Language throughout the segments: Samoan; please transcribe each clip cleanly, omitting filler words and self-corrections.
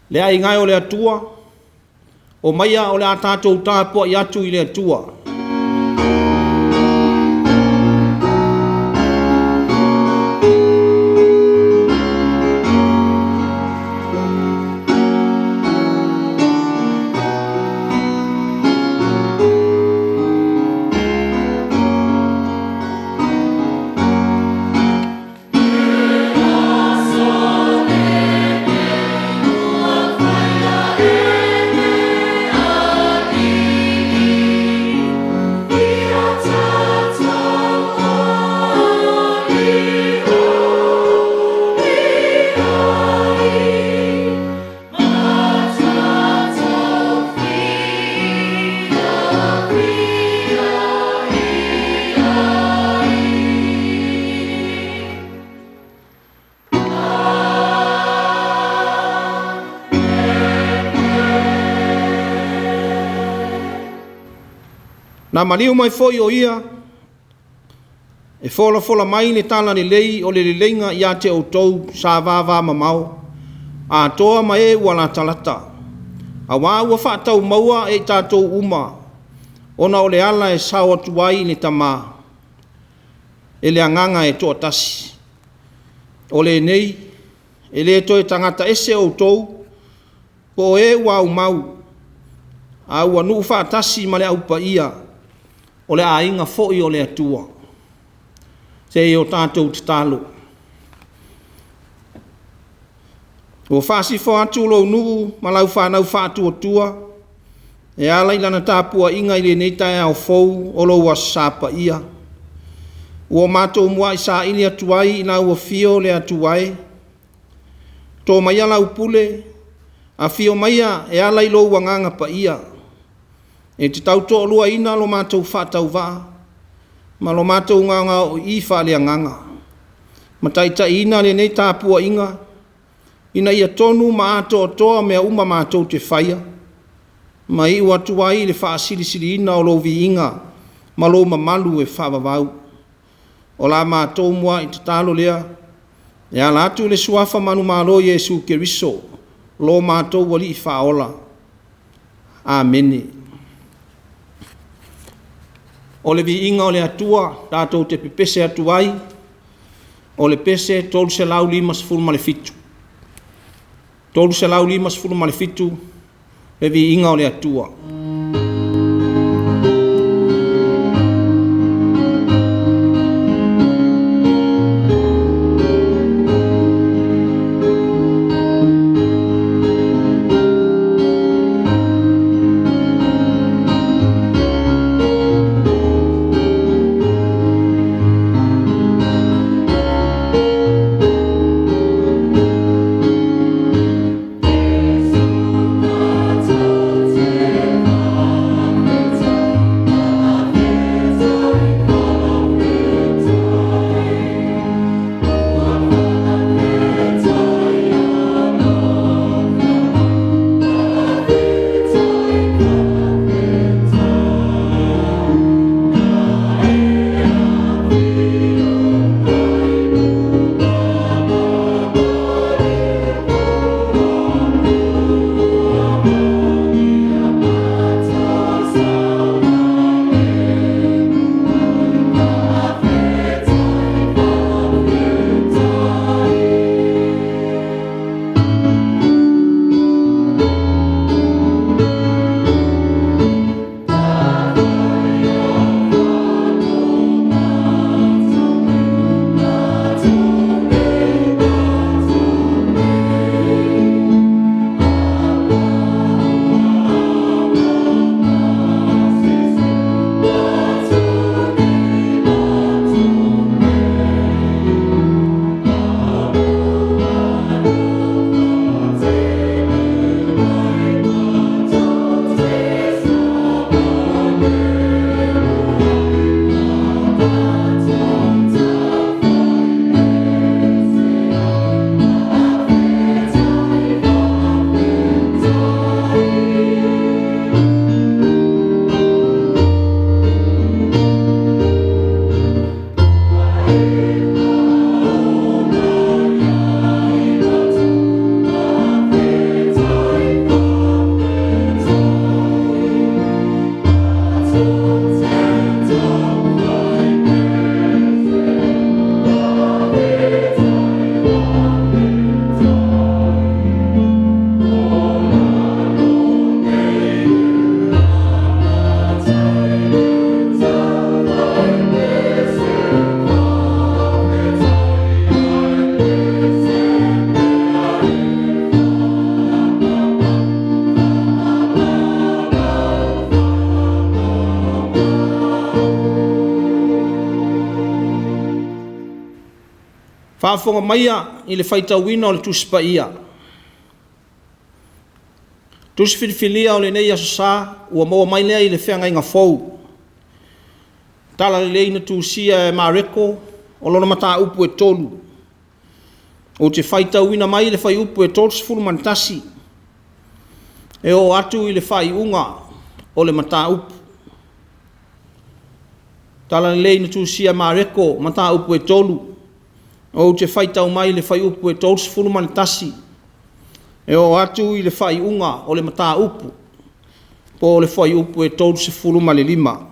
Le aiga e o le Atua, omaia o le a tatou tapuai atu i le Atua. Le aso lenei ua faia e le Alii, Ia tatou olioli ai ma tatou fiafia i ai. Na maliu mai foi o ia e folafola mai le talalelei o le leleiga ia te outou sa vavamamao, atoa ma e ua latalata, auā ua faataumaua e i tatou uma ona o le ala e sao atu ai i le Tama e le Agaga e toatasi. O lenei, e le toe tagata ese outou po o e ua aumau, a ua nuu faatasi ma le Au Paia, o le aiga foi o le Atua. Se i o tatou tatalo. Ua faasifo atu lou nuu ma lau fanau faatuatua e ala i lana tapuaiga i lenei taeao fou o lou Aso Sa paia, ua matou muai saili atu ai i lau afio le Atua e, to maia lau pule, afio maia e ala i lou Agaga Paia e te tautoaluaina lo matou faatauvaa ma lo matou gaogaoii faaleagaga, ma taitaiina lenei tapuaiga ina ia tonu ma atoatoa mea uma matou te faia, ma iu atu ai i le faasilisiliina o lou viiga ma lou mamalu e faavavau. O la matou muai tatalo lea e ala atu i le suafa manumalo o Iesu Keriso lo matou Alii Faaola. Amene. O le viiga o le Atua tatou te pepese atu ai, o le pese 357. 357, Le Viiga o le Atua. Faafofoga maia i le faitauina o le Tusi Paia. Tusi filifilia o lenei Aso Sa ua maua mai lea i le Feagaiga Fou. Tala Lelei na tusia e Mareko o lona mataupu e 3. Ou te faitauina mai le fuaiupu e 31 e oo atu i le faaiuga o le mataupu. Tala Lelei na tusia e Mareko, mataupu e 3, ou te faitau mai le fuaiupu e 31 e oo atu i le faaiuga o le mataupu, po o le fuaiupu e 35.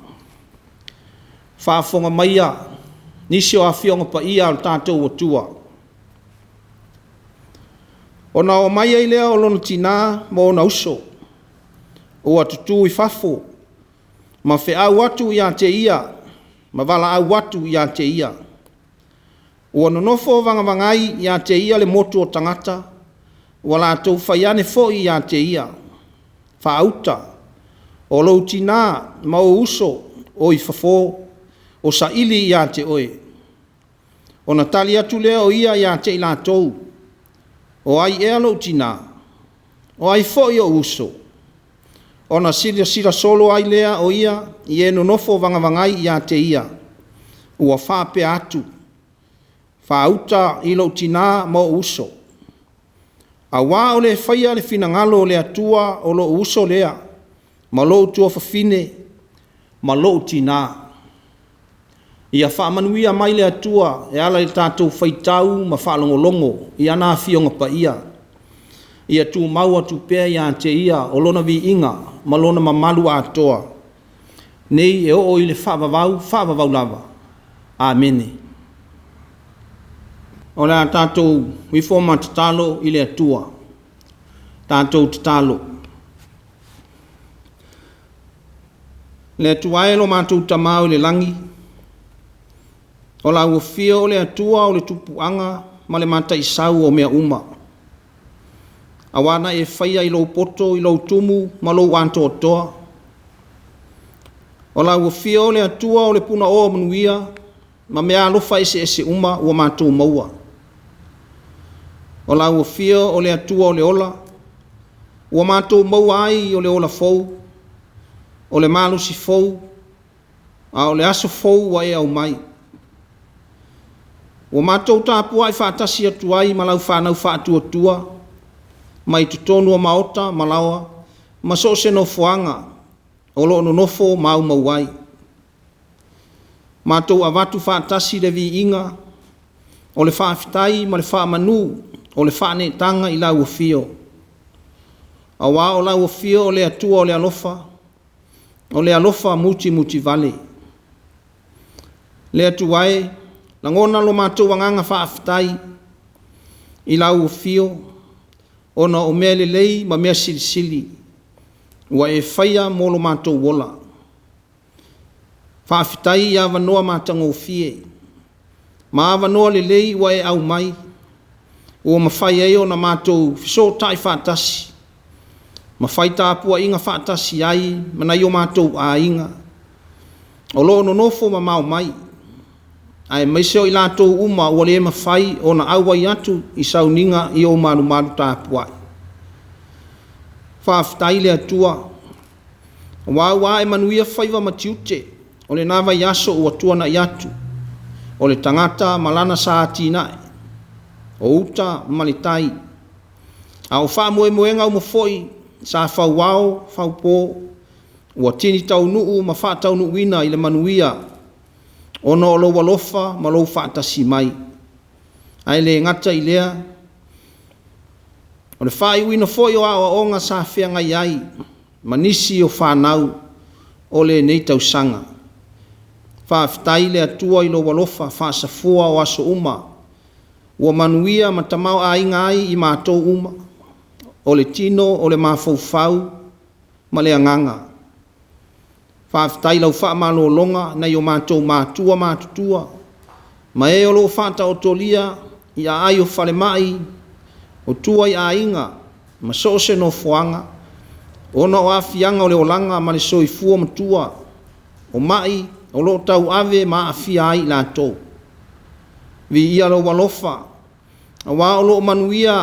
Faafofoga maia nisi o Afioga Paia a lo tatou Atua. Ona oo mai ai lea o lona tina ma ona uso, ua tutu i fafo ma feau atu ia te ia ma valaau atu ia te ia. Ua nonofo vagavagai ia te ia le motu o tagata, ua latou fai ane foi ia te ia, “Faauta, o lou tina ma ou uso o i fafo, o saili ia te oe.” Ona tali atu lea o ia ia te i latou, “O ai ea lou tina? O ai foi ou uso?” Ona silasila solo ai lea o ia i e nonofo vagavagai ia te ia, ua faapea atu, “Faauta i lou tina ma ou uso. Aua o le e faia le finagalo o le Atua o lou uso lea, ma lou tuafafine, ma lou tina.” Ia faamanuia mai le Atua e ala i le tatou faitau ma faalogologo i ana Afioga Paia. Ia tumau atu pea ia te Ia o Lona viiga ma Lona mamalu atoa, nei e oo i le faavavau, faavavau lava. Amene. O le a tatou ifo ma tatalo i le Atua. Tatou tatalo. Le Atua e lo matou Tama i le lagi, o lau afio o le Atua o le tupuaga ma le mataisau o mea uma, aua na e faia i lou poto i lou tumu ma lou atoatoa. O lau afio o le Atua o le punaoa o manuia ma meaalofa eseese uma ua matou maua. O lau afio o le Atua o le ola, ua matou maua ai o le ola fou, o le malosi fou, a o le aso fou ua e aumai. Ua matou tapuai faatasi atu ai ma lau fanau faatuatua mai totonu o maota ma laoa ma so o se nofoaga o lo o nonofo ma aumau ai. Matou avatu faatasi le viiga o le faafetai ma le faamanu o le faaneetaga i lau afio, aua o lau afio o le Atua o le alofa, o le alofa mutimutivale. Le Atua e, lagona lo matou agaga faafetai i lau afio ona o mea lelei ma mea silisili ua e faia mo lo matou ola. Faafetai i avanoa matagofie ma avanoa lelei ua e aumai ua mafai ai ona matou fesootai faatasi ma fai tapuaiga faatasi ai ma nai o matou aiga o lo o nonofo mamao mai, aemaise o i latou uma ua le mafai ona auai atu i sauniga i ou malumalu tapuai. Faafetai i le Atua, aua ua ae manuia faiva ma tiute o lena vaiaso ua tuanai atu, o le tagata ma lana sa atinae, o uta ma le tai, a o faamoemoega uma foi sa fauao faupo ua tini taunuu ma faataunuuina i le manuia ona o lou alofa ma lou faatasi mai. Ae le gata i lea, o le faaiuina foi o aoaoga sa feagai ai ma nisi o fanau o lenei tausaga. Faafetai i le Atua i lou alofa faasafua o aso uma ua manuia ma tamaoaiga ai i matou uma, o le tino, o le mafaufau ma le agaga. Faafetai i lau faamalologa i nai o matou matua matutua ma e o lo o faataotolia i aai o falemai, o tua i aiga ma so o se nofoaga ona o aafiaga o le olaga ma le soifua matua, o mai o lo o tauave ma aafia ai i latou. Viia lou alofa, auā o lo o manuia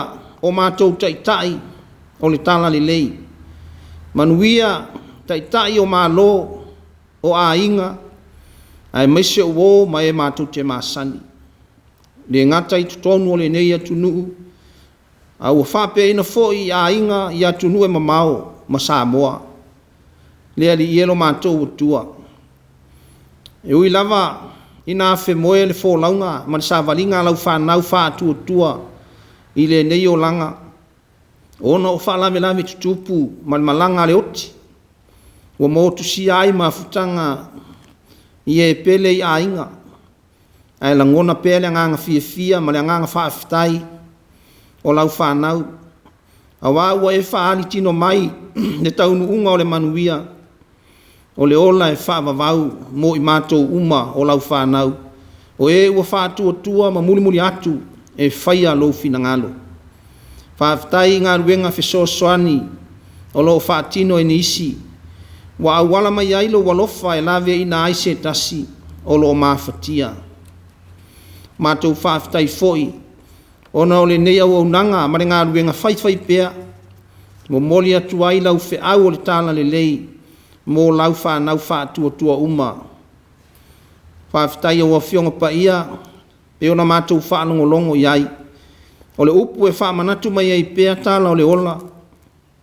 o matou taitai o le talalelei, manuia taitai o Malo, o aiga, aemaise o uo ma e matou te masani. E le gata i totonu o lenei atunuu, a ua faapeaina foi i aiga i atunuu e mamao ma Samoa. Le Alii e lo matou Atua, e ui lava ina afemoe le folauga ma le savaliga a lau fanau faatuatua i lenei olaga ona o faalavelave tutupu ma le malaga a le oti, ua motusia ai mafutaga i e pele i aiga, ae lagona pea le agaga fiafia ma le agaga faafetai o lau fanau, aua ua e faaali tino mai le taunuuga o le manuia o le ola e faavavau mo i matou uma o lau fanau, o e ua faatuatua ma mulimuli atu e faia lou finagalo. Faafetai i galuega fesoasoani o lo o faatino e nisi, ua auala mai ai lou alofa e laveaiina ai se tasi o lo o mafatia. Matou faafetai foi ona o lenei auaunaga ma le galuega faifaipea e momoli atu ai lau feau o le talalelei mo lau fanau faatuatua uma. Faafetai i lau Afioga Paia e pei ona matou faalogologo i ai, o le upu e faamanatu mai ai pea tala o le ola,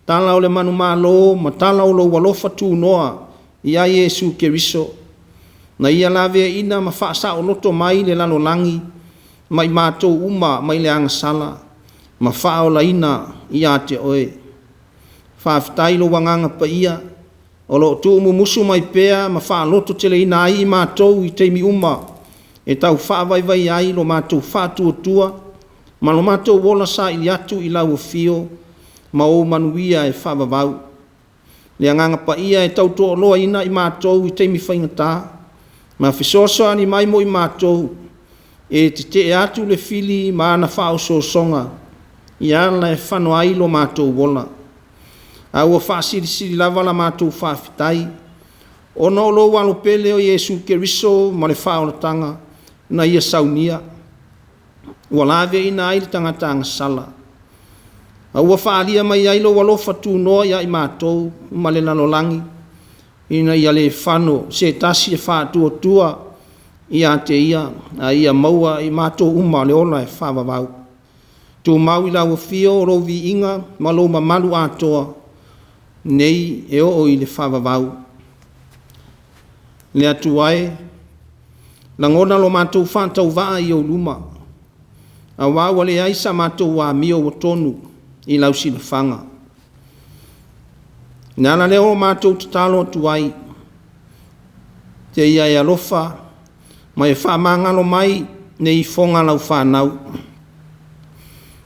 tala o le manumalo ma tala o lou alofa tunoa ia Iesu Keriso, na Ia laveaiina ma faasaoloto mai le lalolagi ma i matou uma mai le agasala ma faaolaina ia te Oe. Faafetai i lou Agaga Paia o lo o tuumumusu mai pea ma faalototeleina ai i matou i taimi uma e tau faavaivai ai lo matou faatuatua ma lo matou ola saili atu i lau afio ma ou manuia e faavavau. Le Agaga Paia e tau toaloaina i matou i taimi faigata, ma fesoasoani mai mo i matou e tetee atu le fili ma ana faaosoosoga i ala e fano ai lo matou ola. A ua faasilisili lava la matou faafetai ona o lou Alo pele o Iesu Keriso ma le faaolataga na Ia saunia, ua laveaiina ai le tagata agasala, a ua faaalia mai ai lou alofa tunoa ia i matou ma le lalolagi, ina ia le fano se tasi e faatuatua ia te Ia, a ia maua e i matou uma le ola e faavavau. Tumau i lau afio lou viiga ma lou mamalu atoa, nei e oo i le faavavau. Le Atua e, lagona lo matou faatauvaa i ou luma, aua ua leai sa matou amio ua tonu i lau silafaga. O le ala lea ua matou tatalo atu ai, se ia e alofa ma e faamagalo mai le ifoga a lau fanau.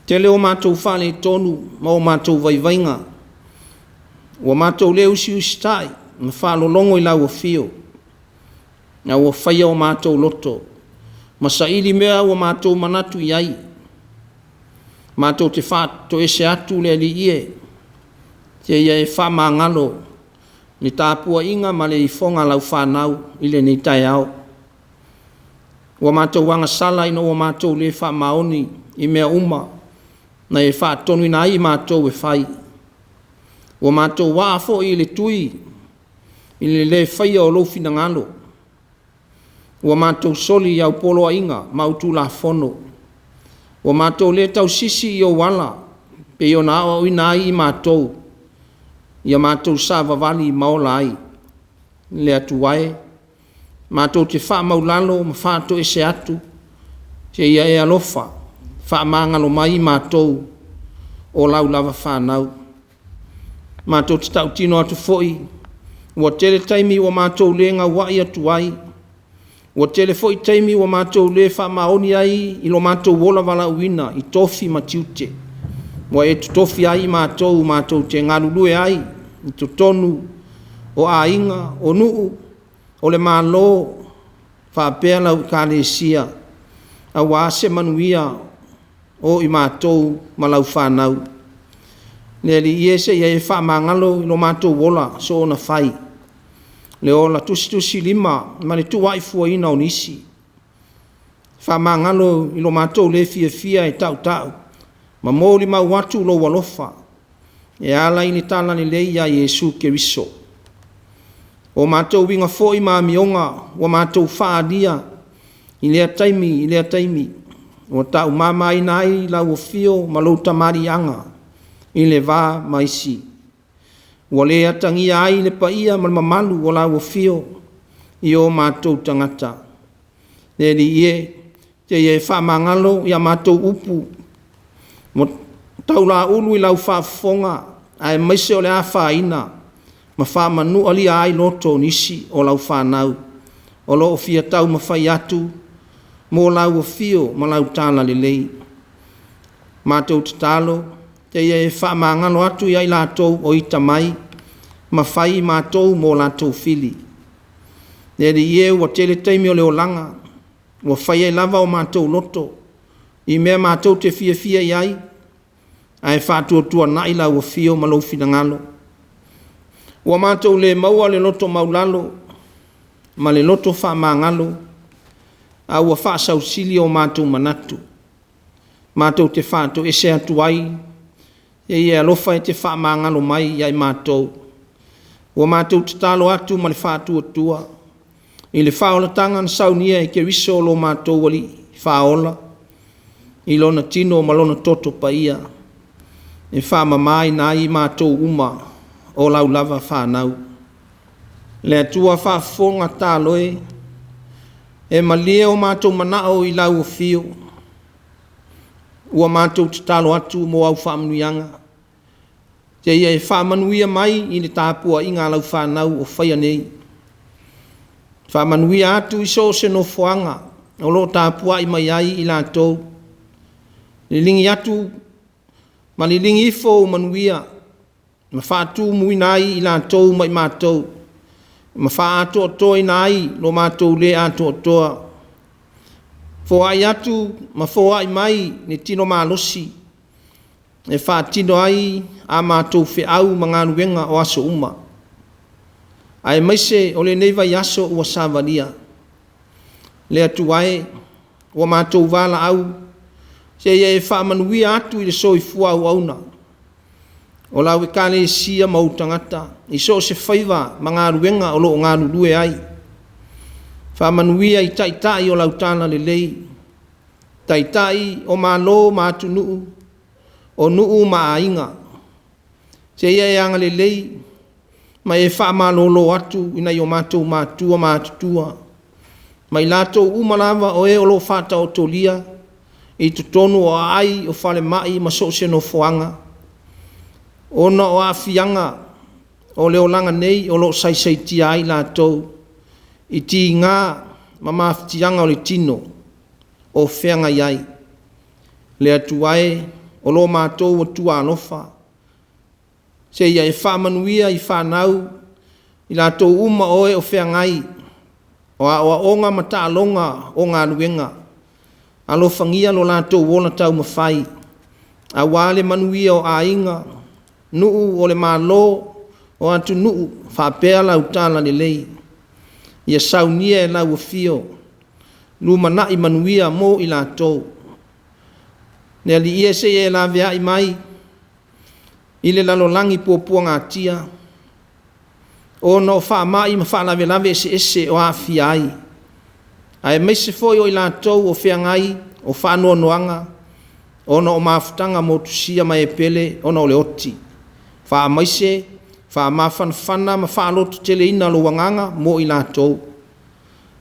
Tele o matou faaletonu ma o matou vaivaiga, ua matou le usiusitai ma faalologo i lau afio, a ua faia o matou loto ma saili mea ua matou manatu i ai, matou te faatoese atu le Alii e, seia e faamagalo le tapuaiga ma le ifoga a lau fanau i lenei taeao. Ua matou agasala ina ua matou le faamaoni i mea uma na e faatonuina ai i matou e fai. Ua matou aa foi i le tui i le le faia o lou finagalo. Ua matou soli i au poloaiga ma au tulafono. Ua matou le tausisi i ou ala pei ona aoaoina ai i matou, ia matou savavali ma ola ai. Le Atua e, matou te faamaulalo ma faatoese atu, seia e alofa faamagalo mai i matou o lau lava fanau. Matou te tautino atu foi, ua tele taimi ua matou le gauai atu ai, ua tele foi taimi ua matou le faamaoni ai i lo matou ola valaauina i tofi ma tiute ua e tofia ai i matou matou te galulue ai i totonu o aiga, o nuu, o le Malo faapea lau Ekalesia, aua se manuia o i matou ma lau fanau. Le Alii e, seia e faamagalo i lo matou ola soona fai, le ola tusitusilima ma le tuuaifuaina o nisi. Faamagalo i lo matou le fiafia e tautau ma molimau atu lou alofa e ala i le talalelei ia Iesu Keriso. O matou uiga foi ma amioga ua matou faaalia i lea taimi i lea taimi, ua taumamaina ai lau afio ma lou tamaliiaga i le va ma isi, ua le atagia ai le paia ma le mamalu o lau afio i o matou tagata. Le Alii e, seia e faamagalo i a matou upu ua taulaulu i lau faafofoga aemaise o le afaina ma faamanualia ai loto o nisi o lau fanau o lo o fia taumafai atu mo lau afio ma lau talalelei. Matou tatalo, seia e faamagalo atu ia i latou o ita mai ma fai i matou mo latou fili. Le Alii e, ua tele taimi o le olaga ua fai ai lava o matou loto i mea matou te fiafia i ai, ae faatuatuanai lau afio ma lou finagalo. Ua matou le maua le loto maulalo ma le loto faamagalo, a ua faasausili o matou manatu. Matou te faatoese atu ai, seia e alofa e te faamagalo mai ia i matou. Ua matou tatalo atu ma le faatuatua i le faaolataga na saunia e Keriso lo matou Alii Faaola i Lona tino ma Lona toto paia, e faamamaina ai i matou uma o lau lava fanau. Le Atua faafofoga tatalo e, e malie o matou manao i lau afio, ua matou tatalo atu mo au faamanuiaga, seia e faamanuia mai i le tapuaiga a lau fanau o faia nei. Faamanuia atu i so o se nofoaga o lo o tapuai mai ai i latou, liligi atu ma liligi ifo ou manuia, ma faatumuina ai i latou ma i matou, ma faaatoatoaina ai lo matou le atoatoa. Foai atu ma foai mai le tino malosi e faatino ai a matou feau ma galuega o aso uma, aemaise o lenei vaiaso ua savalia. Le Atua e, ua matou valaau, seia e faamanuia atu i le soifua auauna o lau Ekalesia ma ou tagata i so o se faiva ma galuega o lo o galulue ai. Faamanuia i taitai o lau talalelei, taitai o Malo ma atunuu, o nuu ma aiga, seia e agalelei ma e faamalolo atu i nai o matou matua matutua ma i latou uma lava o e o lo o faataotolia i totonu o aai o falemai ma so o se nofoaga, ona o aafiaga o le olaga nei o lo o saisaitia ai i latou i tiga ma mafatiaga o le tino o feagai ai. Le Atua e, o lo matou Atua alofa, seia e faamanuia i fanau, i latou uma o e o feagai o aoaoga ma taaloga o galuega, alofagia lo latou ola taumafai aua le manuia o aiga, nuu o le Malo, o atunuu faapea lau talalelei. Ia saunia e lau afio lumanai manuia mo i latou. Le Alii e, seia e laveai mai i le lalolagi puapuagatia ona o faamai ma faalavelave eseese o aafia ai, aemaise foi o i latou o feagai o faanoanoaga ona o mafutaga motusia ma e pele ona o le oti. Faamaise, faamafanafana ma faalototeleina lou agaga mo i latou.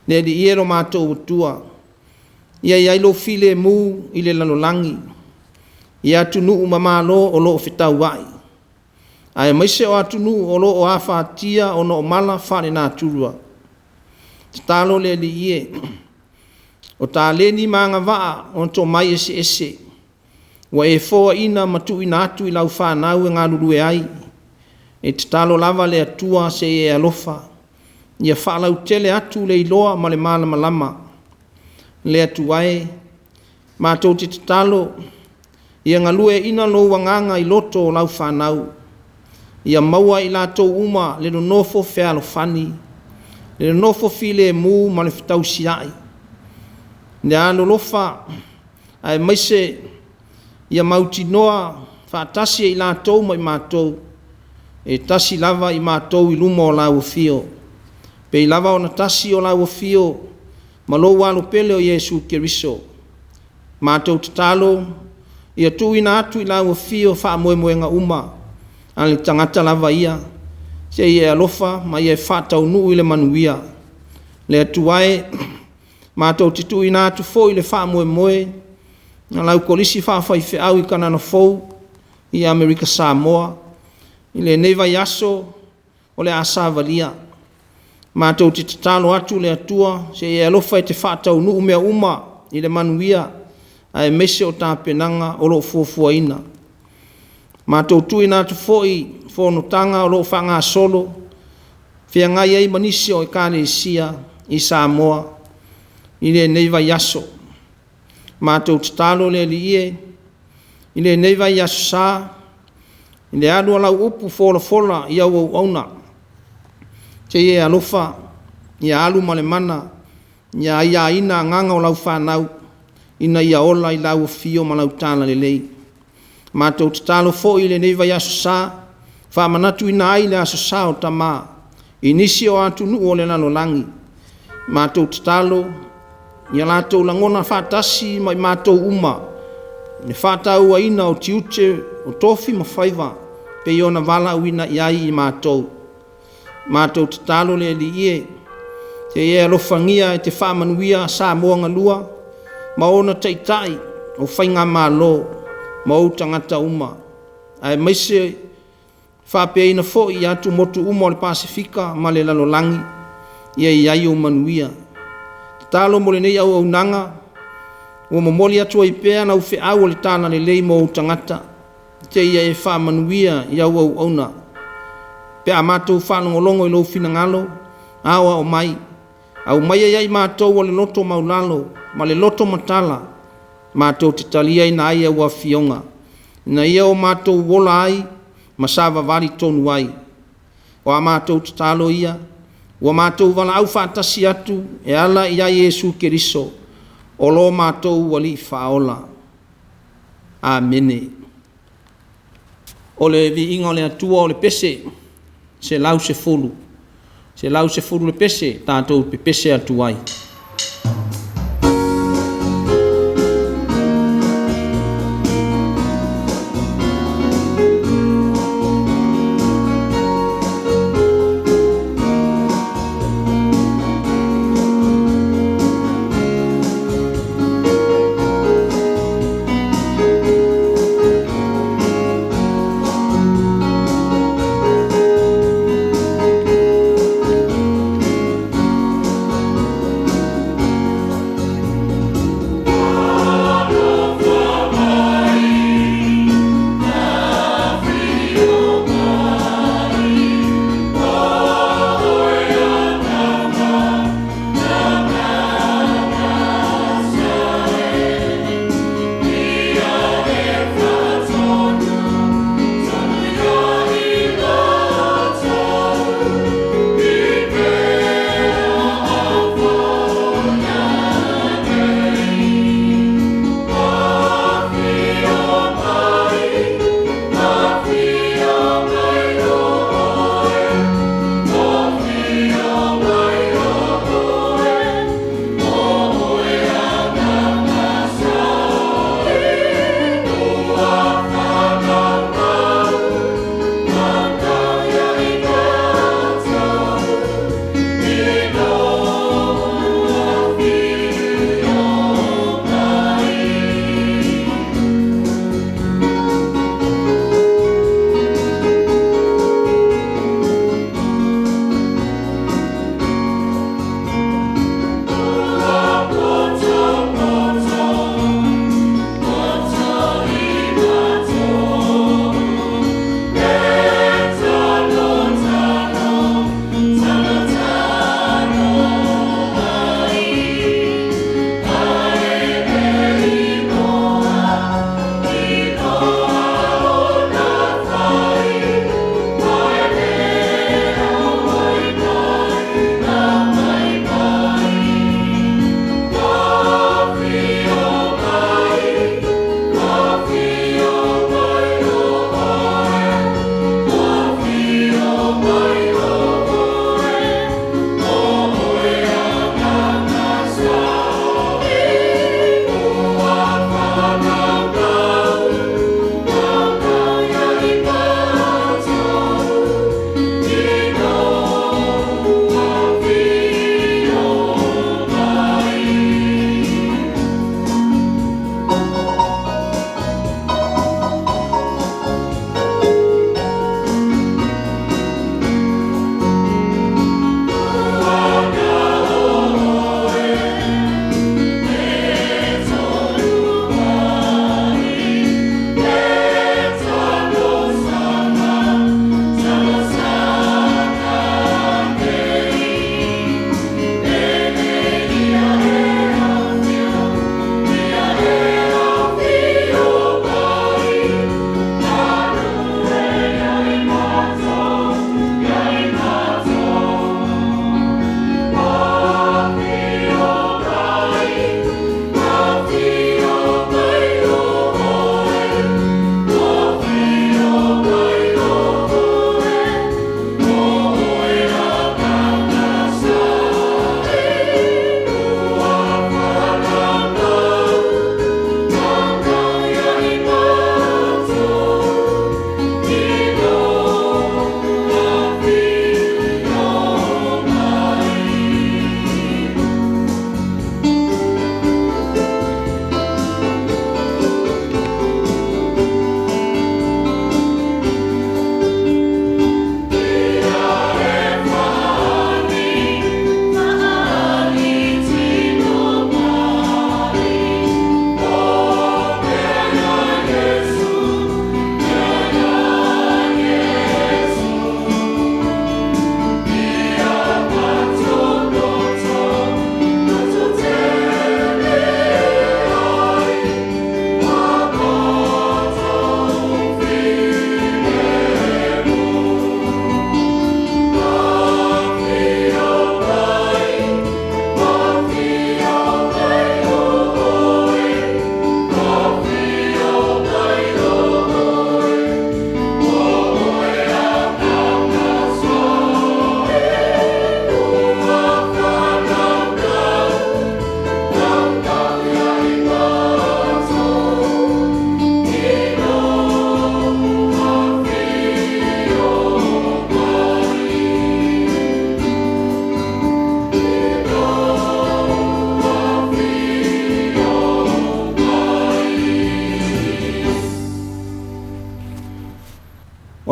Le Alii e lo matou Atua, ia i ai lou filemu i le lalolagi, i atunuu ma Malo o lo o fetauai, aemaise o atunuu o lo o afatia ona o mala faalenatura. Tatalo le Alii e, o taleni ma agavaa o tomai eseese ua e foaina ma tuuina atu i lau fanau e galulue ai, e tatalo lava le Atua se i e alofa ia faalautele atu le iloa ma le malamalama. Le Atua e, matou te tatalo ia galueaiina lou Agaga i loto o lau fanau, ia maua e i latou uma le nonofo fealofani, le nonofo filemu ma le fetausiai. Le alolofa aemaise ia mautinoa faatasi e i latou ma i matou, e tasi lava i matou i luma o lau Afio, pei lava ona tasi o lau Afio ma lou Alo pele o Iesu Keriso. Matou tatalo ia tuuina atu i lau Afio faamoemoega uma a le tagata lava ia, se i e alofa ma ia e faataunuu i le manuia. Le Atua e, matou te tuuina atu foi le faamoemoe a lau Kolisi Faafaifeau i Kanana Fou i Amerika Samoa i lenei vaiaso o le a savalia. Matou te tatalo atu le Atua se i e alofa e te faataunuu mea uma i le manuia aemaise o tapenaga o lo o fuafuaina. Matou te tuuina atu foi fonotaga o lo o faagasolo feagai ai ma nisi o Ekalesia i Samoa i lenei vaiaso. Matou tatalo le Alii e, i lenei vaiaso sa, i le alu a lau upu folafola i au auauna, se i e alofa ia alu ma le mana, ia aiaina agaga o lau fanau ina ia ola i lau afio ma lau talalelei. Matou tatalo foi i lenei vaiaso sa, e faamanatuina ai le Aso Sa o Tama i nisi o atunuu o le lalolagi, matou tatalo ia latou lagona faatasi ma i matou uma le faatauaina o tiute o tofi ma faiva pei ona valaauina i ai i matou. Matou tatalo le Alii e, se i e alofagia e te faamanuia Samoa galua ma ona Taitai o Faigamalo ma ou tagata uma, aemaise faapeaina foi i atumotu uma o le Pasefika ma le lalolagi, ia i ai ou manuia. Tatalo mo lenei auaunaga ua momoli atu ai pea lau feau o le talalelei mo ou tagata, se i e faamanuia i au auauna pe a matou faalogologo i lou finagalo, aoao mai, aumaia ia i matou o le loto maualalo ma le loto matala matou te taliaina ai au afioga, ina ia o matou ola ai ma savavali tonu ai. O a matou tatalo ia, ua matou valaau faatasi atu e ala ia Iesu Keriso o lo matou Alii Faaola. Amene. O le viiga o le Atua o le pese 110, 110 le pese tatou pepese atu ai.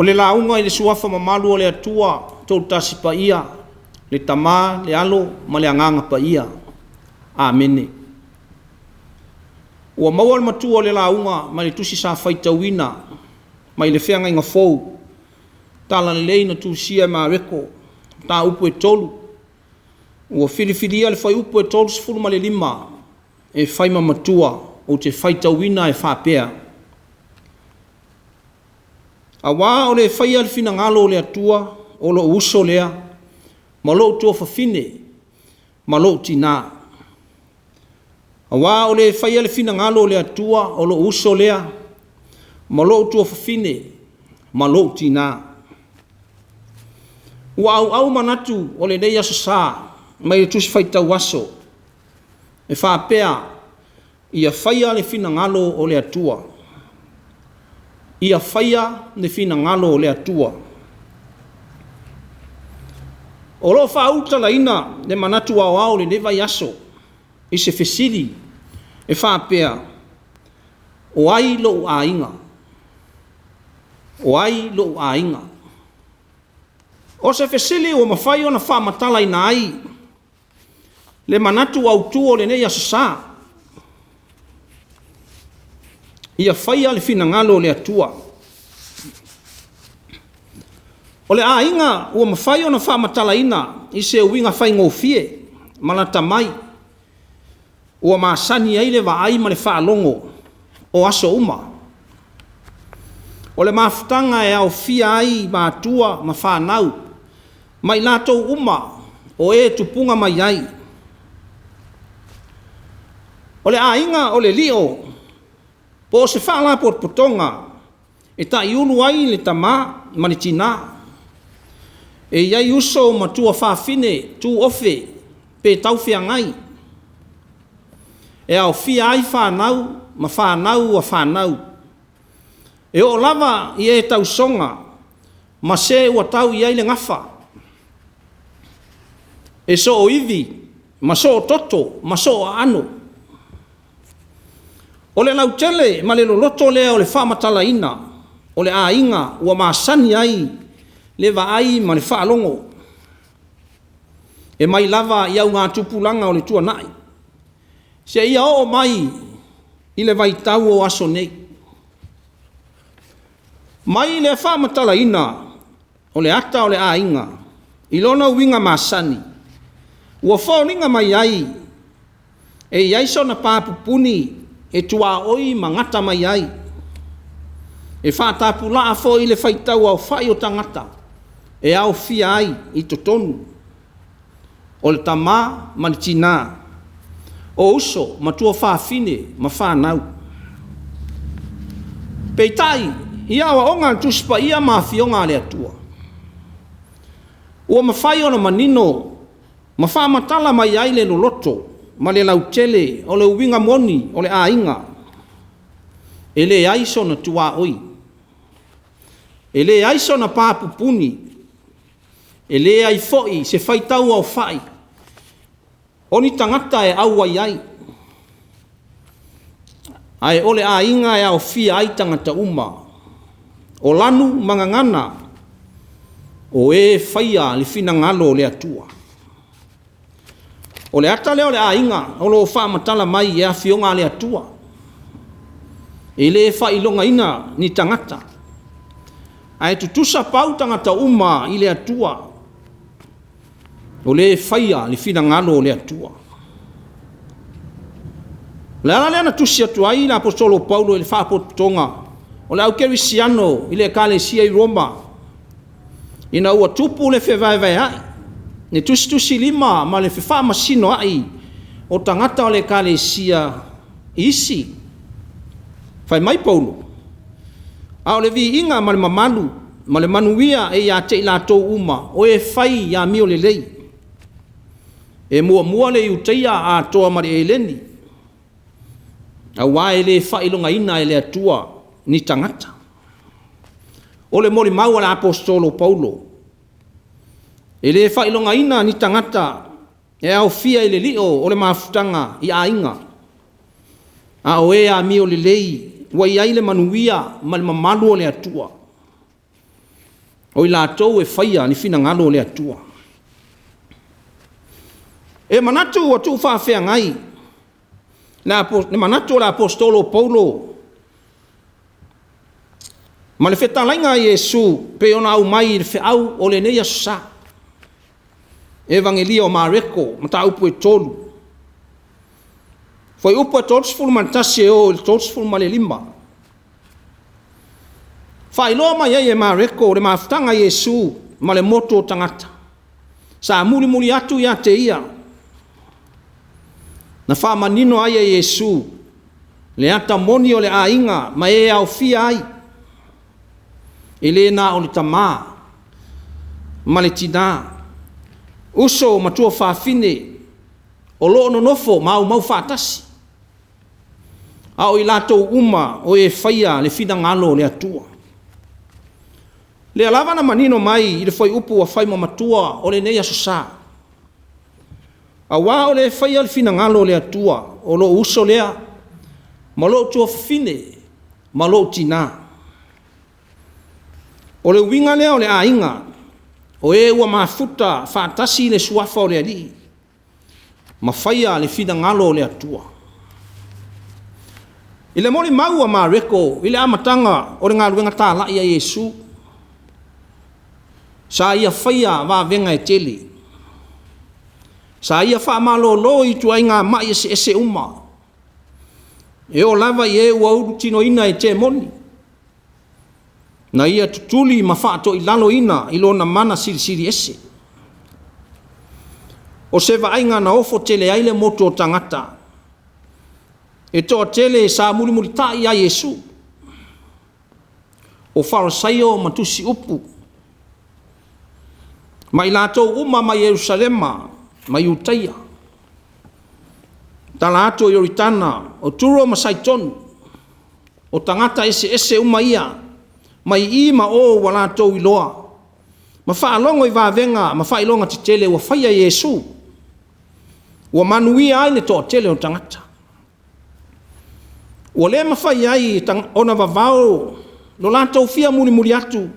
O le lauga i le suafa mamalu o le Atua Toatasi Paia, le Tama, le Alo ma le Agaga Paia. Amene. Ua maua le matua o le lauga mai le tusi sa faitauina mai le Feagaiga Fou, Talalelei na tusia e Mareko, mataupu e 3, ua filifilia le fuaiupu e 35 e fai ma matua ou te faitauina e faapea: Aua o le faia le finagalo o le Atua, o lou uso lea, ma lou tuafafine, ma lou tinã. Aua o le faia le finagalo o le Atua, o lou uso lea, ma lou tuafafine, ma lou tinã. Ua auau manatu o lenei Aso Sa mai le Tusi Faitau Aso e faapea, ia faia le finagalo o le Atua. Ia faia le finagalo o le Atua. O lo o faaulutalaina le manatu aoao o lenei vaiaso i se fesili e faapea, o ai lou aiga? O ai lou aiga? O se fesili ua mafai ona faamatalaina ai le manatu autu o lenei Aso Sa, ia faia le finagalo o le Atua. O le aiga ua mafai ona faamatalaina i se uiga faigofie ma lata mai, ua masani ai le vaai ma le faalogo o aso uma. O le mafutaga e aofia ai matua ma fanau, ma i latou uma o e tupuga mai ai. O le aiga o le lio, po o se faalapotopotoga e taiulu ai le tama ma le tina, e i ai uso ma tuafafine, tuofe pe taufeagai, e aofia ai fanau ma fanau a fanau, e oo lava i e tausoga ma se ua tau i ai le gafa, e sooivi ma soototo ma sooaano. O le lautele ma le loloto lea o le faamatalaina o le aiga ua masani ai le vaai ma le faalogo, e mai lava i augatupulaga o le tuanai, seia oo mai i le vaitau o aso nei. Mai le faamatalaina o le ata o le aiga i lona uiga masani, ua foliga mai ai e i ai sona pa pupuni e tuaoi ma gata mai ai, e faatapulaa foi le faitau aofai o tagata e aofia ai i totonu o le tama ma le tina, o uso ma tuafafine ma fanau. Peitai, i aoaoga a le Tusi Paia ma Afioga a le Atua, ua mafai ona manino ma faamatala mai ai le loloto ma le lautele o le uiga moni o le aiga, e leai sona tuaoi, e leai sona pa pupuni, e leai foi se faitauaofai o ni tagata e auai ai, ae o le aiga e aofia ai tagata uma, o lanu ma gagana, o e faia le finagalo o le Atua. O le ata lea o le aiga o lo o faamatala mai e afioga a le Atua, e le faailogaina ni tagata, ae tutusa pau tagata uma i le Atua, o le faia le finagalo o le Atua. O le ala lea na tusi atu ai le Aposetolo Paulo i le Faapotopotoga o le Aukerisiano i le Ekalesia i Roma, ina ua tupu le fevaevaeai, le tusitusilima ma le fefaamasinoai o tagata o le Ekalesia i isi. Fai mai Paulo, a o le viiga ma le mamalu ma le manuia e ia te i latou uma o e fai i amio lelei, e muamua le Iutaia atoa ma le Eleni, aua e le faailogaina e le Atua ni tagata. O le molimau a le Aposetolo Paulo, e le faailogaina ni tagata e aofia i le lio o le mafutaga i aiga, a o e amio lelei ua i ai le manuia ma le mamalu o le Atua. O i latou e faia le finagalo o le Atua. E manatu ua tuufaafeagai le manatu o le Aposetolo o Paulo ma le fetalaiga a Iesu pei ona aumai i le feau o lenei Aso Sa, Evagelia o Mareko, mataupu e 3, fuaiupu e 31 e oo i le 35. Faailoa mai ai e Mareko le mafutaga a Iesu ma le motu o tagata sa mulimuli atu ia te ia, na faamanino ai e Iesu le ata moni o le aiga ma e aofia ai, e le na o le tama ma le tina, uso ma tuafafine o lo o nonofo ma aumau faatasi, a o i latou uma o e faia le finagalo o le Atua. Lea lava na manino mai i le fuaiupu ua fai ma matua o lenei Aso Sa, aua o le faia le finagalo o le Atua, o lou uso lea, ma lou tuafafine, ma lou tina. O le uiga lea o le aiga, o e ua mafuta faatasi le suafa o le Alii, ma faia le finagalo o le Atua. I le molimau a Mareko i le amataga o le galuega talai a Iesu, sa ia faia vavega e tele, sa ia faamalolo i ituaiga mai eseese uma, e oo lava i e ua ulutinoina e temoni, na ia tutuli ma faatoilaloina i lona mana silisili ese. O se vaaiga na ofo tele ai le motu o tagata, e toatele sa mulimulitai ia Iesu, o Farisaio ma tusi upu, ma i latou uma mai Ierusalema ma Iutaia, tala atu o Ioritana, o Turo ma Saitonu, o tagata eseese uma ia, mai i ma o ua latou iloa, ma faalogo i vavega ma faailoga tetele ua faia e Iesu, ua manuia ai le toatele o tagata. Ua le mafai ai ona vavao lo latou fia mulimuli atu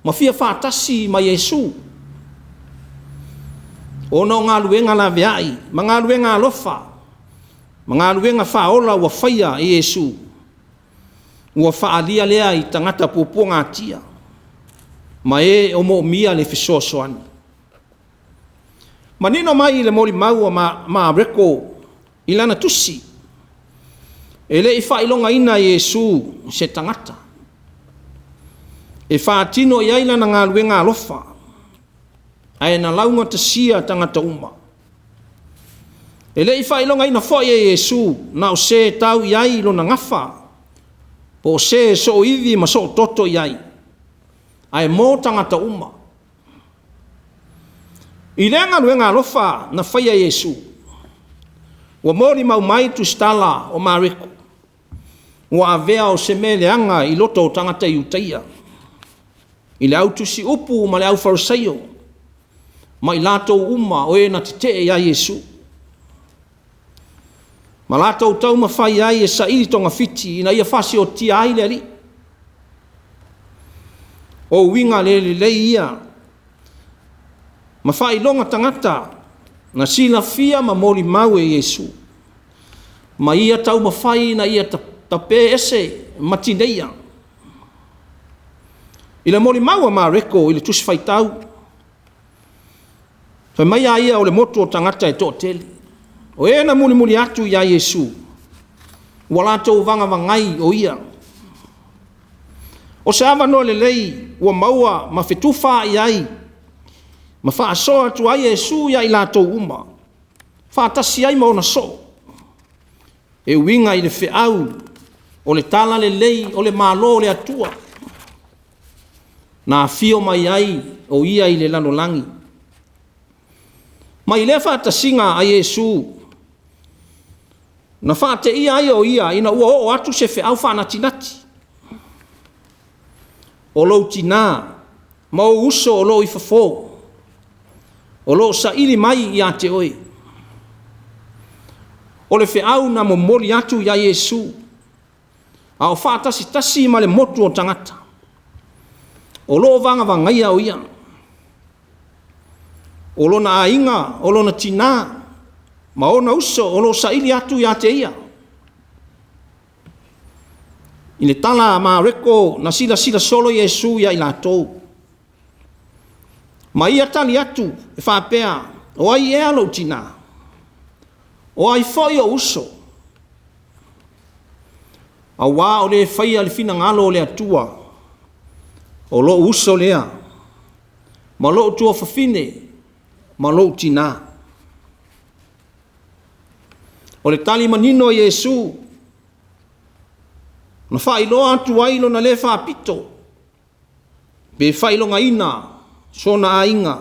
ma fia faatasi ma Iesu, ona o galuega laveai ma galuega alofa ma galuega faaola ua faia e Iesu, ua faalia lea i tagata puapuagatia ma e o moomia le fesoasoani. Manino mai i le molimau a Mareko i lana tusi, e le i faailogaina e Iesu se tagata e faatino i ai lana galuega alofa, ae na laugatasia tagata uma. E le i faailogaina foi e Iesu na o se tau i ai lona gafa, po o se sooivi ma soototo i ai, ae mo tagata uma. I lea galuega alofa na faia e Iesu, ua molimau mai tusitala o Mareko, ua avea o se mea leaga i loto o tagata Iutaia, i le au tusiupu ma le au Farisaio, ma i latou uma o e na tetee ia Iesu. Ma latou taumafai ai e saili togafiti ina ia fasiotia ai le Alii. O uiga le lelei ia, ma faailoga tagata na silafia ma molimau e Iesu, ma ia taumafai ina ia tape ese ma tineia. I le molimau a Mareko i le Tusi Faitau, fai mai a ia o le motu o tagata e toatele, o e na mulimuli atu ia Iesu, ua latou vagavagai o ia. O se avanoa lelei ua maua ma fetufaai ai, ma faasoa atu ai Iesu ia i latou uma, faatasi ai ma ona soo, e uiga i le feau o le tala lelei o le Malo o le Atua, na afio mai ai o ia i le lalolagi. Mai lea faatasiga a Iesu, na faateia ai o ia ina ua oo atu se feau faanatinati. O lou tina ma ou uso o loo i fafo, o loo saili mai ia te oe. O le feau na momoli atu ia Iesu, a o faatasitasi ma le motu o tagata. O loo vagavagaia o ia. O lona aiga, o lona tinā, ma ona uso o loo saili atu ia te ia. I le tala a Mareko na silasila solo Iesu ia i latou. Ma ia tali atu e faapea, o ai ea lou tinā? O ai foi ou uso? Auā o le faia le finagalo o le Atua, o lou uso lea, ma lou tuafafine, ma lou tinā. O le tali manino a Iesu, na faailoa atu ai lona le faapito, pe faailogaina sona aiga,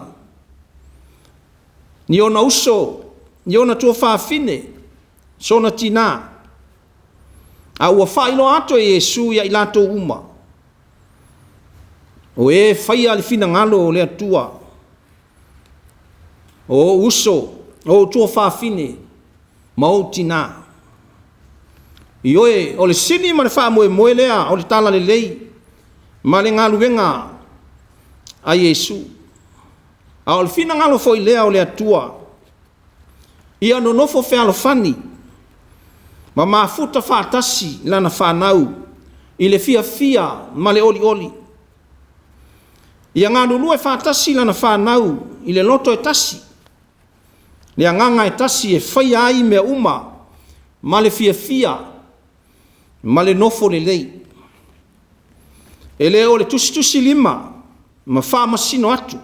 ni ona uso, ni ona tuafafine, sona tinā. A ua faailoa atu e Iesu ia i latou uma, o e faia le finagalo o le Atua, o ou uso, o ou tuafafine, ma ou tinā. Ioe, o le sini ma le faamoemoe lea o le tala lelei ma le galuega a Iesu. A o le finagalo foi lea o le Atua, ia nonofo fealofani ma mafuta faatasi lana whanau i le fiafia ma le olioli. Ia galulue faatasi lana whanau i le loto e tasi, le agaga e tasi e faia ai mea uma ma le fiafia ma le nofo lelei. E le o le tusitusi lima ma faamasino atu,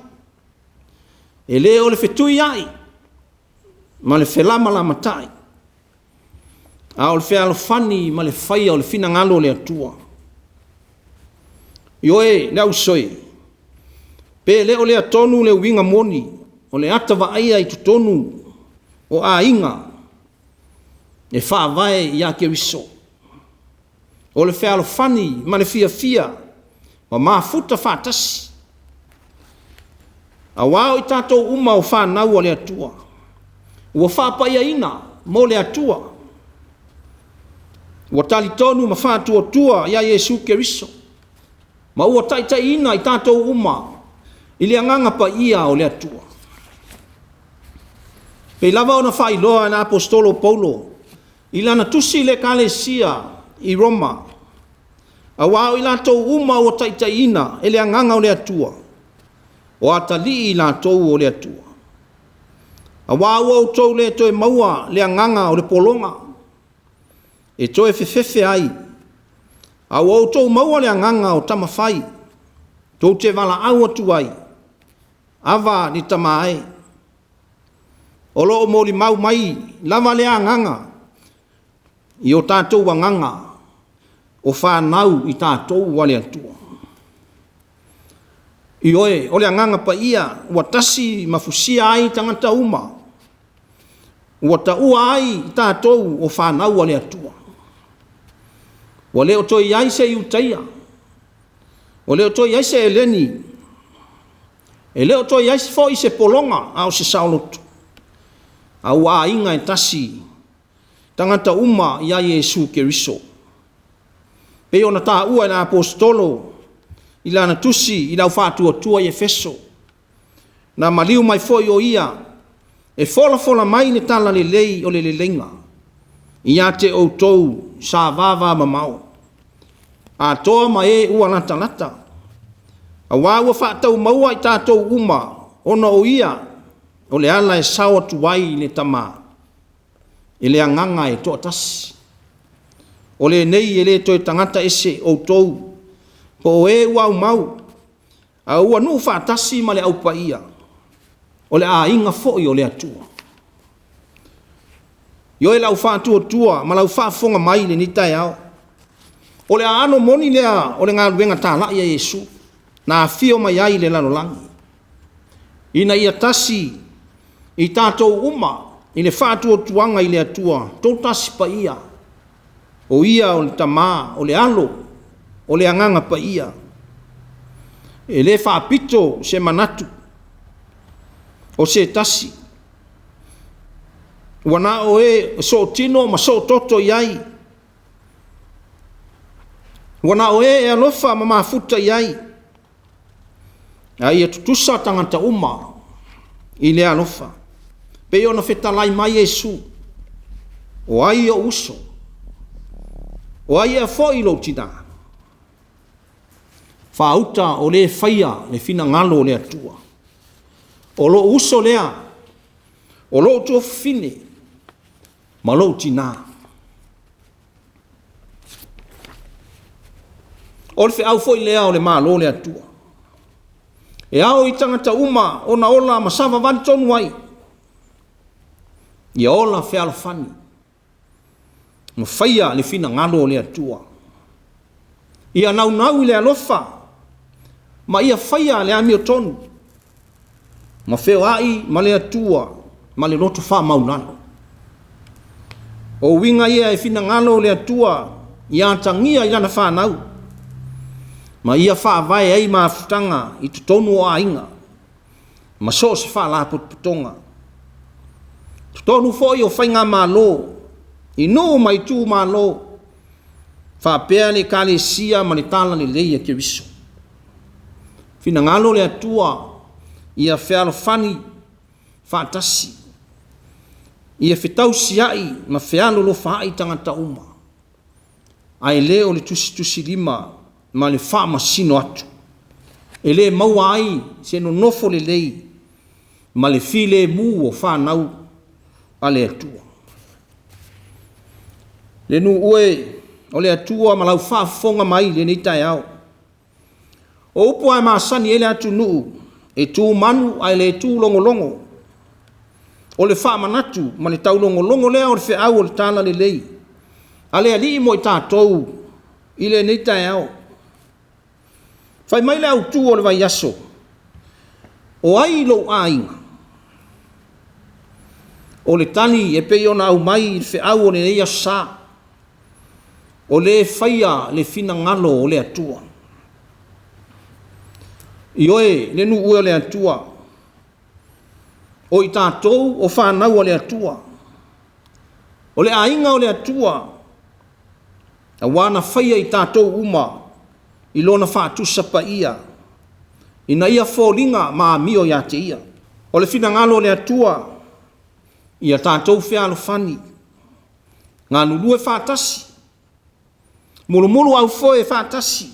e le o le fetui ai ma le felamalamatai, a o le fealofani ma le faia o le finagalo o le Atua. Ioe, le ausoe, pe le o le atonu le uiga moni, o le ata vaaia i totonu o aiga e faavae ia Keriso. O le fealofani ma le fiafia ma mafuta faatasi. Auā o i tatou uma o whanau o le Atua, ua faapaiaina mo le Atua, ua talitonu ma faatuatua ia Iesu Keriso, ma ua taitaiina i tatou uma i le agaga paia o le Atua. Pei lava ona faailoa e le apostolo Paulo i lana tusi le Ekalesia i Roma, auā o i latou uma ua taitaiina e le agaga o le Atua, o atalii i latou o le Atua. Auā ua outou le toe maua le agaga o le pologa, e toe fefefe ai, a ua outou maua le agaga o tamafai, tou te valaau atu ai, ava ni tama e. O loo molimau mai lava le agaga i o tatou agaga o whanau i tatou a le Atua. Ioe, o le agaga paia, ua tasi mafusia ai tagata uma, ua taua ai i tatou o whanau a le Atua. Ua le o toe iai se Iutaia, ua le o toe iai se Eleni, e le o toe iai foi se pologa a o se saoloto, a ua aiga e tasi tagata uma ia Iesu Keriso. Pei ona taua e le apostolo i lana tusi i le au faatuatua i Efeso, na maliu mai foi o ia e folafola mai le tala lelei o le leleiga ia te outou sa vava mamao, atoa ma e ua latalata, auā ua faatau maua i tatou uma ona o ia o le ala e sao atu ai le tamā e le agaga e toatasi. O lenei e le toe tagata ese outou, po o e ua aumau, a ua nuu faatasi ma le aupaia, o le aiga foi o le Atua. Ioe lau faatuatua ma lau faafofoga mai lenei taeao, o le aano moni lea o le galuega talai a Iesu, na afio mai ai le lalolagi, ina ia tasi i tatou uma i le faatuatuaga i le Atua, totasi paia, o ia o le tamā, o le alo, o le agaga paia. E le faapito se manatu o se tasi, ua na o e sootino ma soototo i ai, ua na o e e alofa ma mafuta i ai. A ia tutusa tagata uma i le alofa. Pei ona fetalai mai Iesu, o ai ou uso? O ai ea foi lou tinā? Faauta o lē faia le finagalo o le Atua. O lou uso lea, o lou tuafafine ma lou tinā. O le feau foi lea o le Malo o le Atua. E ao i tagata uma ona ola ma savavali tonu ai, ia ola fealofani, ma faia le finagalo o le Atua. Ia naunau i le alofa, ma ia faia le amiotonu, ma feoai ma le Atua ma le loto faamaulalo. O uiga ia e finagalo le Atua ia atagia i lana fanau, ma ia faavae ai mafutaga i totonu o aiga, ma so o se faalapotopotoga. Totonu foi o faigamalo, i nuu ma itumalo, faapea le Ekalesia ma le Talalelei a Keriso. Finagalo le Atua ia fealofani faatasi, ia fetausiai ma fealolofaai tagata uma, ae le o le tusitusilima ma le faamasino atu, e le maua ai se nonofo lelei ma le filemu o fanau a le Atua. Le nuu e o le Atua ma lau faafofoga mai i lenei taeao. O upu lava e masani ai le atunuu, e tu manu ae le tu logologo. O le faamanatu ma le taulogologo lea o le feau o le talalelei a le Alii mo i tatou i lenei taeao. Fai mai le autu o le vaiaso, o ai lou aiga? O le tali e pei ona aumai i le feau o lenei aso Sa, o le faia le finagalo o le Atua. Ioe, le nuu e o le Atua, o i tatou o fanau a le Atua, o le aiga o le Atua, aua na faia i tatou uma i lona faatusa paia, ina ia foliga ma amio ia te ia. O le finagalo o le Atua, ia tatou fealofani, galulue faatasi, mulumuluaufoe faatasi,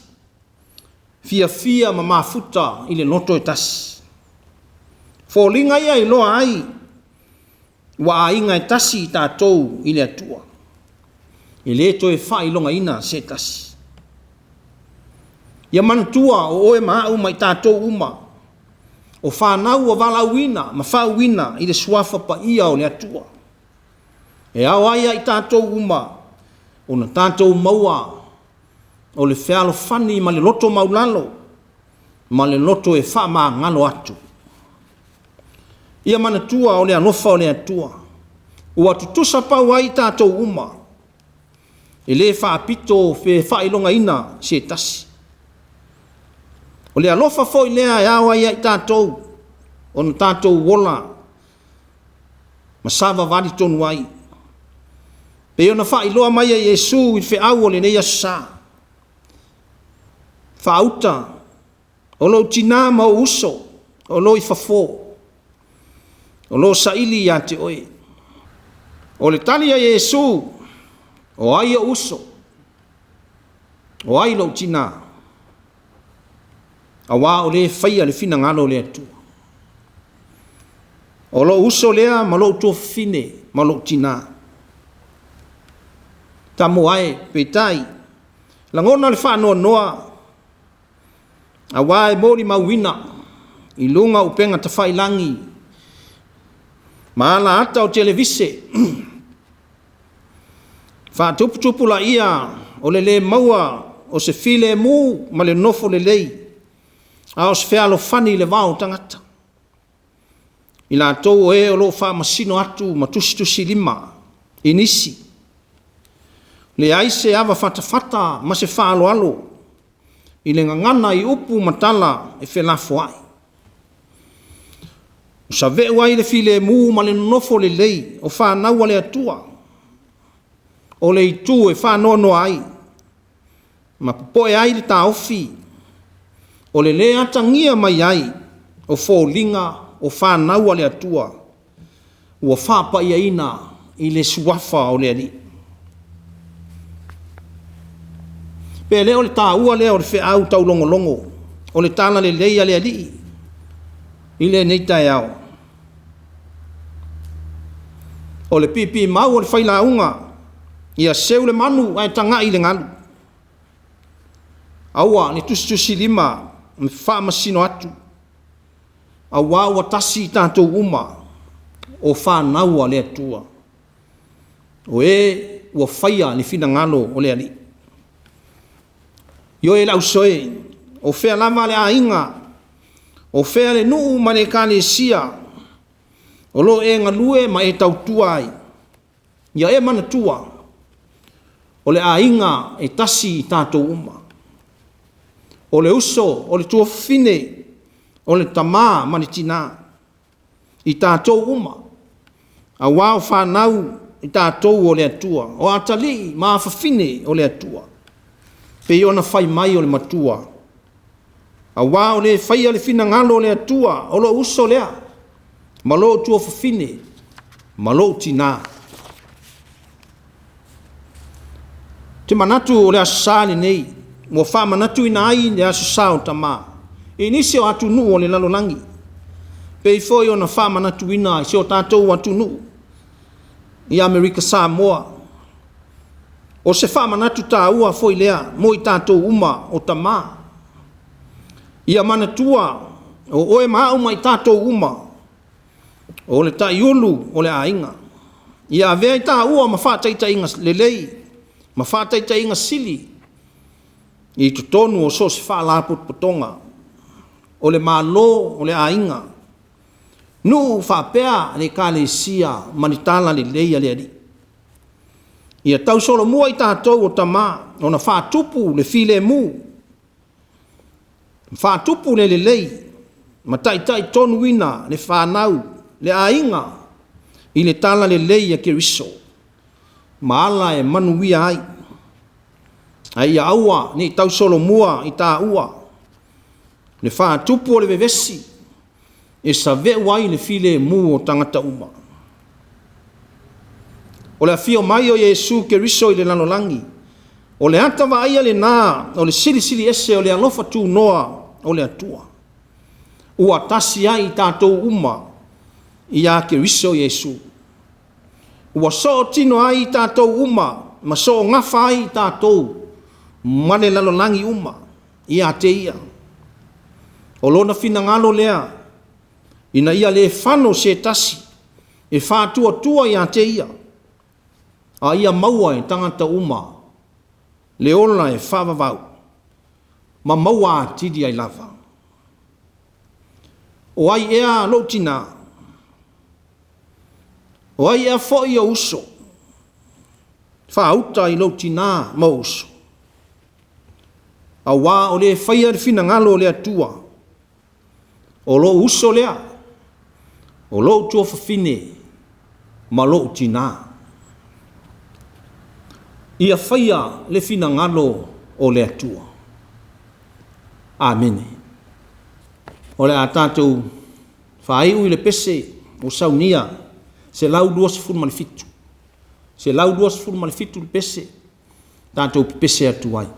fiafia ma mafuta i le loto e tasi. Foliga ia e iloa ai ua aiga e tasi i tatou i le Atua, e le toe faailogaina se tasi. Ia manatua o oe ma au ma i tatou uma, o fanau ua valaauina ma faauuina i le suafa paia o le Atua. E ao ai ia i tatou uma ona tatou maua o le fealofani ma le loto maulalo ma le loto e faamagalo atu. Ia manatua o le alofa o le Atua ua tutusa pau ai i tatou uma, e le faapito pe faailogaina se tasi. O le alofa foi lea e ao ai ia i tatou ona tatou ola ma savavali tonu ai, pei ona faailoa mai e Iesu i le feau o lenei aso Sa. Faauta o lou tinā ma ou uso o lo o i fafo, o lo o saili ia te oe. O le tali a Iesu, o ai ou uso, o ai lou tinā? Aua o lē faia le finagalo o le Atua. O lou uso lea ma lou tuafafine ma lou tinā. Tamo ae, peitai, lagona le faanoanoa, aua e molimauina i luga o upega tafailagi ma alaata o televise, faatuputupulaia o le le maua o se filemu ma le nofo lelei, a o se fealofani i le va o tagata. I latou o e o lo o faamasino atu ma tusitusilima i nisi, leai se ava fatafata ma se faaaloalo i le gagana i upu ma tala e felafoai. Ua saveu ai le filemu ma le nonofo lelei o fanau a le Atua, o le itu e faanoanoa ai ma popoe ai le taofi. O le lē atagia mai ai o foliga o fanau a le Atua ua faapaiaina i le Suafa o le Alii. Pe le o le taua lea o le feau taulogologo o le talalelei a le Alii i lenei taeao. O le piipii mau o le failauga, ia seu le manu ae tagai i le galu. Aua ne tusitusilima ma faamasino atu, auā ua tasi i tatou uma o fanau a le Atua, o e ua faia le finagalo o le Alii. Ioe le ausoe, o fea lava le aiga, o fea le nuu ma le ekalesia o lo o e galue ma e tautua ai, ia e manatua, o le aiga e tasi i tatou uma. O le uso, o le tuafafine, o le tama ma le tina, i tatou uma, auā o fanau i tatou o le Atua, o atalii ma afafine o le Atua, pei ona fai mai o le Matua, auā o le faia le finagalo o le Atua, o lou uso lea, ma lou tuafafine, ma lou tinā. Ou te manatu o le Aso Sa lenei ua faamanatuina ai le Aso Sa o Tama i nisi o atunuu o le lalolagi, pei foi ona faamanatuina i si o tatou atunuu i Amerika Samoa. O se faamanatu taua foi lea mo i tatou uma o tama. Ia manatua o oe ma au ma i tatou uma, o le taiulu o le aiga. Ia avea i taua ma faataitaiga lelei, ma faataitaiga sili i totonu o so o se faalapotopotoga, o le Malo, o le aiga, nuu faapea le Ekalesia ma le talalelei a le Alii. Ia tausolomua i tatou o tama ona faatupu le filemu, faatupu le lelei, ma taitaitonuina le fanau, le aiga, i le talalelei a Keriso, ma ala e manuia ai. Ae ia aua ne i tausolomua i taua le faatupu o le vevesi e saveu ai le filemu o tagata uma. O le afio mai o Iesu Keriso i le lalolagi, o le ata vaaia lena o le silisili ese o le alofa tunoa o le Atua, ua tasi ai i tatou uma ia Keriso Iesu. Ua sootino ai i tatou uma ma soogafa ai i tatou ma le lalolagi uma ia te ia. O lona finagalo lea, ina ia le fano se tasi e faatuatua ia te ia, a ia maua e tagata uma le ola e faavavau ma maua atili ai lava. O ai ea lou tinā? O ai ea foi ou uso? Faauta i lou tinā ma ou uso. Auā o le faia le finagalo o le Atua, o lou uso lea, o lou tuafafine ma lou tinā. Ia faia le finagalo o le Atua. Amene. O le a tatou faaiu i le pese ua saunia 127. 127 le pese, tatou pepese atu ai.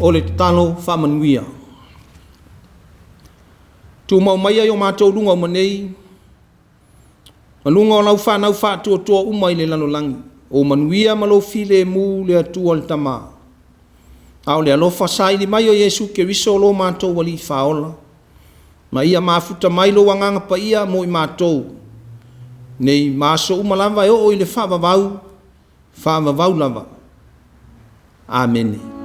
O le tatalo faamanuia. Tumau maia i o matou luga uma nei, ma luga o lau fanau faatuatua uma i le lalolagi, o manuia ma lou filemu le Atua le Tama. A o le alofa saili mai o Iesu Keriso lo matou Alii Faaola, ma ia mafuta mai lou Agaga Paia mo i matou, nei ma aso uma lava e oo i le faavavau, faavavau lava. Amene.